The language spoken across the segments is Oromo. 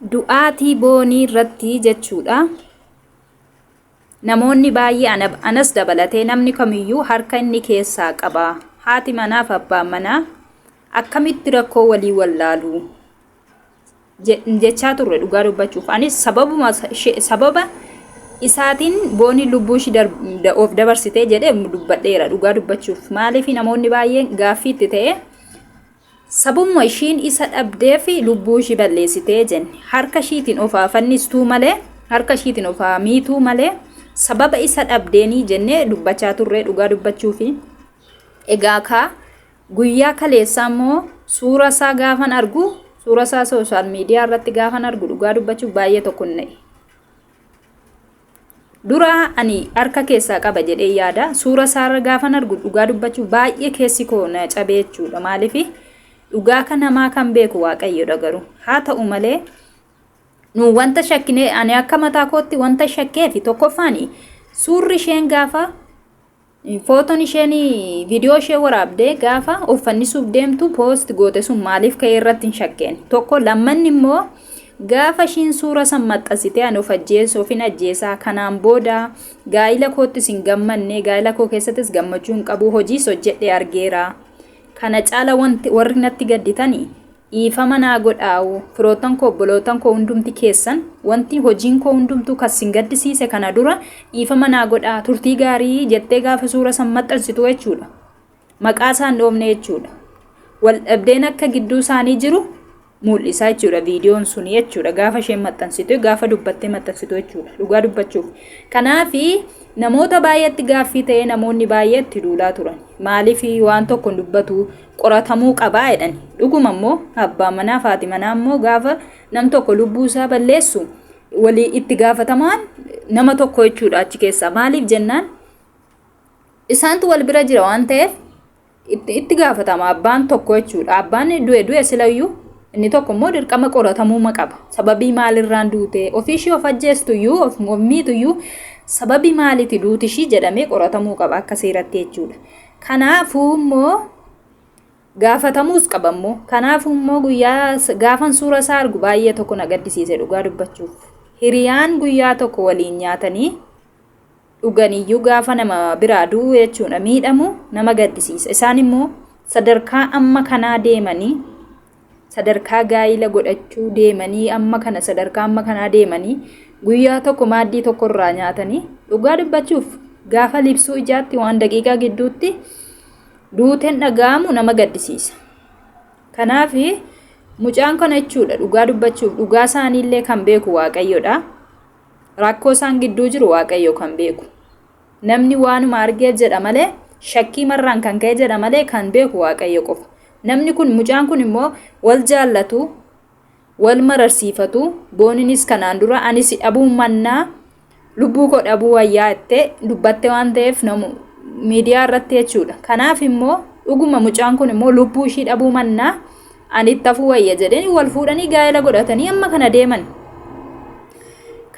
Du'aatii Boonii irratti jechuudha. Namoonni baay'ee anas dabalatee namni kamiyyuu harka inni keessaa qaba. Haati manaaf abbaan manaa akkamitti rakkoo walii wallaalu jechaa turre dhugaa dubbachuuf. Anis sababuma sababa isaatiin Booniin lubbuu ishii of dabarsitee jedhee dubbadheera dhugaa dubbachuuf. Maaliif namoonni baay'een gaaffii itti ta'e Sababuma ishiin isa dhabdeef lubbuu ishii balleessite jenne. Harka ishiitiin of haa fannistuu malee, harka ishiitiin of haa miituu malee sababa isa dhabdeenii jennee dubbachaa turre dhugaa dubbachuufi. Egaa kaa guyyaa kaleessaa immoo suura isaa gaafan argu, suura isaa sooshaal miidiyaa irratti gaafan argu dhugaa dubbachuuf baay'ee tokko na'e. Dura ani harka keessaa qaba jedhee yaada. Suura isaarra gaafan argu dhugaa dubbachuuf baay'ee keessi koo na cabee jechuudha. Maaliif dhugaa kan namaa kan beeku Waaqayyodha garuu. Haa ta'u malee nu wanta shakkine ani akka mataa kootti wanta shakkee fi tokkoffaan suurri isheen gaafa Footon isheen viidiyoo ishee waraabdee gaafa of fannisuuf deemtu poost goote sun maaliif ka'ee irratti hin shakkeen. Tokko lammanni immoo gaafa ishiin suura san maxxansitee ani of ajjeesu ofin ajjeesaa kanaan booda gaa'ila koottis hin gammanne gaa'ila koo keessattis gammachuu hin qabu hojiis hojjedhe argeera. Kana caala wanti warri natti gadditani Dhiifama naa godhaa'u, firoottan koo obboloottan koo hundumti keessan, wanti hojiin koo hundumtuu kan sin gaddisiise kana dura dhiifama naa godhaa, turtii gaarii jettee gaafa suura san maxxansitu jechuudha. Maqaa isaan dhoofne jechuudha. Wal dhabdeen akka gidduu isaanii jiru mul'isa jechuudha viidiyoon suni jechuudha gaafa isheen maxxansitu gaafa dubbattee maxxansitu jechuudha dhugaa dubbachuuf. Kanaafi namoota baay'eetti gaaffii ta'ee namoonni baay'ee itti duulaa turan. Maaliif waan tokko hin dubbatu qoratamuu qabaa jedhani. Dhuguma immoo abbaan manaa fi haati manaa immoo gaafa nam tokko lubbuu isaa balleessu walii itti gaafatamaan nama tokko jechuudha achi keessaa. Maaliif jennaan isaantu wal bira jira waan ta'eef itti gaafatama abbaan tokko jechuudha. Abbaan du'e du'e silayyuu inni tokko immoo dirqama qoratamuu qaba. Sababii maalirraan duute ofii ishii of ajjeestu iyyuu of miitu iyyuu sababii maaliiti duuti ishii jedhamee qoratamuu qaba akka seeratti jechuudha. Kanaafuu immoo gaafatamuus qaba immoo. Kanaafuu immoo guyyaa gaafan suura isaa argu baay'ee tokko na gaddisiise dhugaa dubbachuuf. Hiriyaan guyyaa tokko waliin nyaatanii dhuganiyyuu gaafa nama biraa du'u jechuudha miidhamu nama gaddisiisa. Isaan immoo sadarkaa amma kanaa deemanii sadarkaa gaa'ila godhachuu deemanii amma kana sadarkaa amma kanaa deemanii guyyaa tokko maaddii tokko irraa nyaatanii dhugaa dubbachuuf gaafa libsuu ijaatti waan daqiiqaa gidduutti duuteen dhaga'amu nama gaddisiisa. Kanaaf mucaan kana jechuudha dhugaa dubbachuuf dhugaa isaaniillee kan beeku Waaqayyodha. Rakkoo isaan gidduu jiru Waaqayyo kan beeku. Namni waanuma argee jedha malee shakkii marraan kan ka'e jedha malee kan beeku Waaqayyo qofa. Namni kun mucaan kun immoo wal jaallatu, wal mararsiifatu, Booninis kanaan dura ani si dhabuu mannaa lubbuu koo dhabuu wayyaa jettee dubbatte waan ta'eef namu miidiyaa irratti jechuudha. Kanaaf immoo dhuguma mucaan kun immoo lubbuu ishii dhabuu mannaa ani itti hafuu wayya jedhanii wal fuudhanii gaa'ela godhatanii amma kana deeman.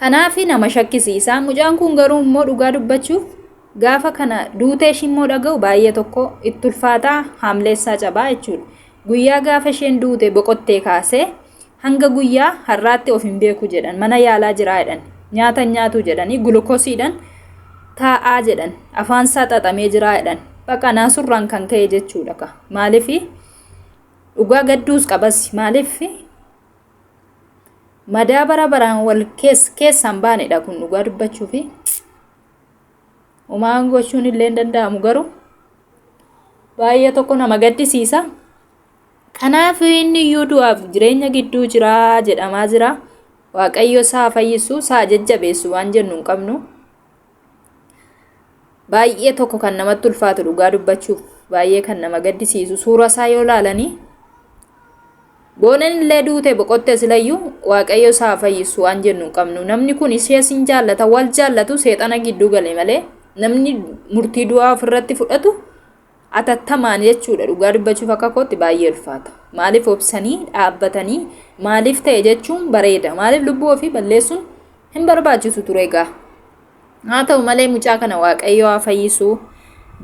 Kanaaf nama shakkisiisa. Mucaan kun garuu immoo dhugaa dubbachuuf gaafa kana duutee ishii immoo dhaga'u baay'ee tokko itti ulfaataa haamleessaa cabaa jechuudha. Guyyaa gaafa isheen duute boqottee kaasee hanga guyyaa har'aatti of hin beeku jedhan. Mana yaalaa jiraa jedhan. Nyaata hin nyaatu jedhanii gulukosiidhaan taa'aa jedhan. Afaan isaa xaxamee jiraa jedhan. Baqa naasurraan kan ka'e jechuudha ka. Maaliif dhugaa gadduus qabas maaliif madaa bara baraan wal keessaan baanedha kun dhugaa dubbachuufi. Homaa gochuun illee hin danda'amu garuu baay'ee tokko nama gaddisiisa. Kanaaf inni iyyuu du'aaf jireenya gidduu jira jedhamaa jira. Waaqayyo isaa fayyisu isaa jajjabeessu waan jennu hin qabnu. Baay'ee tokko kan namatti ulfaatu dhugaa dubbachuuf baay'ee kan nama gaddisiisu suura isaa yoo laalanii Boonen illee duute boqotte silayyuu Waaqayyo isaa haa fayyisu waan jennu hin qabnu. Namni kun ishees hin jaallata wal jaallatu seexana gidduu gale malee namni murtii du'aa ofirratti fudhatu atattamaan jechuudha dhugaa dubbachuuf akka kootti baay'ee ulfaata. Maaliif obsanii dhaabbatanii maaliif ta'e jechuun bareeda. Maaliif lubbuu ofii balleessuun hin barbaachisu ture egaa. Haa ta'u malee mucaa kana Waaqayyo haa fayyisu.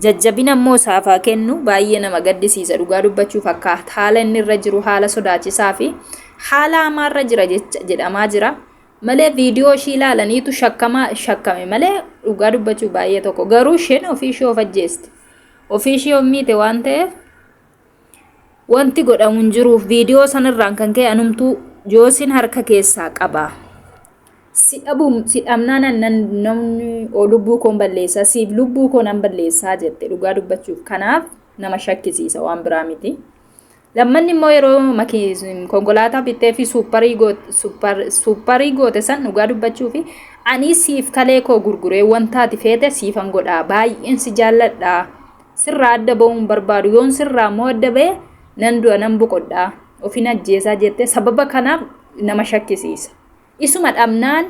Jajjabina immoo isaaf haa kennu. Baay'ee nama gaddisiisa dhugaa dubbachuuf akka haala inni irra jiru haala sodaachisaa fi Haala hamaarra jira jecha jedhamaa jira. Malee viidiyoo ishii ilaalaniitu shakkamaa shakkame malee dhugaa dubbachuu baay'ee tokko. Garuu isheen ofii ishee of ajjeeste. Ofii ishee of miite waan ta'eef wanti godhamu hin jiruuf viidiyoo sanarraan kan ka'e anumtuu joosiin harka keessaa qaba. Si dhabuun si dhabnaan nan namni lubbuu koon balleessaa siif lubbuu koo nan balleessaa jette dhugaa dubbachuuf kanaaf nama shakkisiisa waan biraa miti. Lammanni immoo yeroo konkolaataa bittee fi suupparii goote san dhugaa dubbachuu fi ani siif kalee koo gurguree wanta ati feete siifan godhaa baay'een si jaalladhaa sirraa adda ba'uu hin barbaadu yoon sirraa immoo adda ba'e nan du'a nan boqodhaa ofin ajjeesaa jette sababa kanaaf nama shakkisiisa. Isuma dhabnaan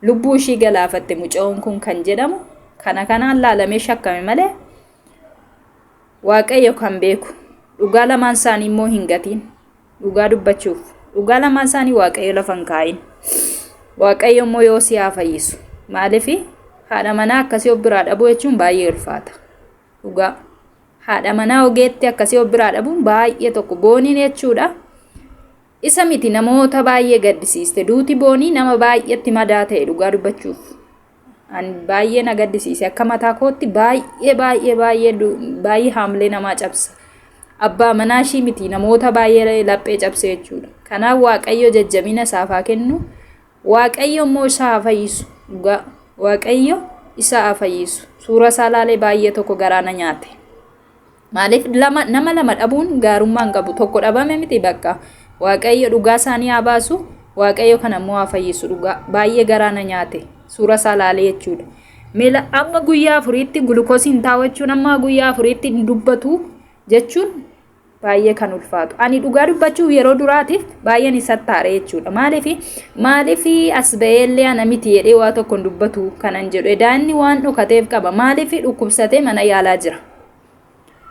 lubbuu ishii galaafatte mucayoon kun kan jedhamu kana kanaan laalamee shakkame malee Waaqayyo kan beeku dhugaa lamaan isaanii immoo hin gatiin dhugaa dubbachuuf dhugaa lamaan isaanii Waaqayyo lafa hin kaa'in. Waaqayyo immoo yoo si haa fayyisu maaliif haadha manaa akkasii of biraa dhabuu jechuun baay'ee ulfaata. Dhugaa haadha manaa ogeetti akkasii of biraa dhabuun baay'ee tokko booniin jechuudha. Isa miti namoota baay'ee gaddisiiste. Duuti Boonii nama baay'etti madaa ta'e dhugaa dubbachuuf. An baay'ee na gaddisiise. Akka mataa kootti baay'ee baay'ee baay'ee baay'ee haamlee namaa cabsa. Abbaa manaa ishii miti namoota baay'ee laphee cabse jechuudha. Kanaaf Waaqayyo jajjabina isaaf haa kennu. Waaqayyo immoo isa haa fayyisu. Dhugaa Waaqayyo isa haa fayyisu. Suura isaa laalee baay'ee tokko garaa na nyaate. Maaliif lama nama lama dhabuun gaarummaa hin qabu. Tokko dhabame miti bakka. Waaqayyo dhugaa isaanii haa baasu. Waaqayyo kana immoo haa fayyisu dhugaa. Baay'ee garaa na nyaate. Suura isaa laalee jechuudha. Meela amma guyyaa afuriitti gulukoosiin taa'u jechuun amma guyyaa afuriitti hin dubbatu jechuun baay'ee kan ulfaatu. Ani dhugaa dubbachuuf yeroo duraatiif baay'een isatti aare jechuudha. Maaliif maaliif as ba'eellee ana miti jedhee waa tokko hin dubbatu kanan jedhu. Edaa inni waan dhokateef qaba. Maaliif dhukkubsatee mana yaalaa jira.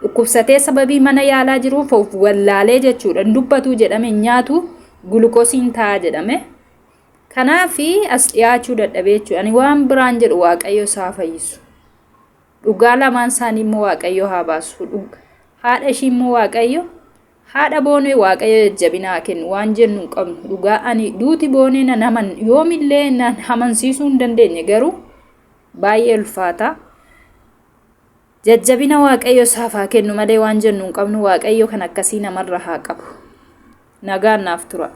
Dhukkubsatee sababii mana yaalaa jiruuf of wallaalee jechuudha. Hin dubbatuu jedhame hin nyaatu gulukoosiin ta'a jedhame. Kanaaf as dhiyaachuu dadhabee jechuudha. Ani waan biraan jedhu Waaqayyo isaa fayyisu. Dhugaa lamaan isaanii immoo Waaqayyo haa baasu. Haadha ishii immoo Waaqayyo haadha boonee Waaqayyo jajjabina haa kennu waan jennu hin qabnu. Dhugaa ani duuti boonee nan haman yoomillee nan hamansiisuu hin dandeenye garuu baay'ee ulfaata. Jajjabina Waaqayyo isaaf haa kennu malee waan jennu hin qabnu. Waaqayyo kan akkasii namarra haa qabu. Nagaan naaf tura.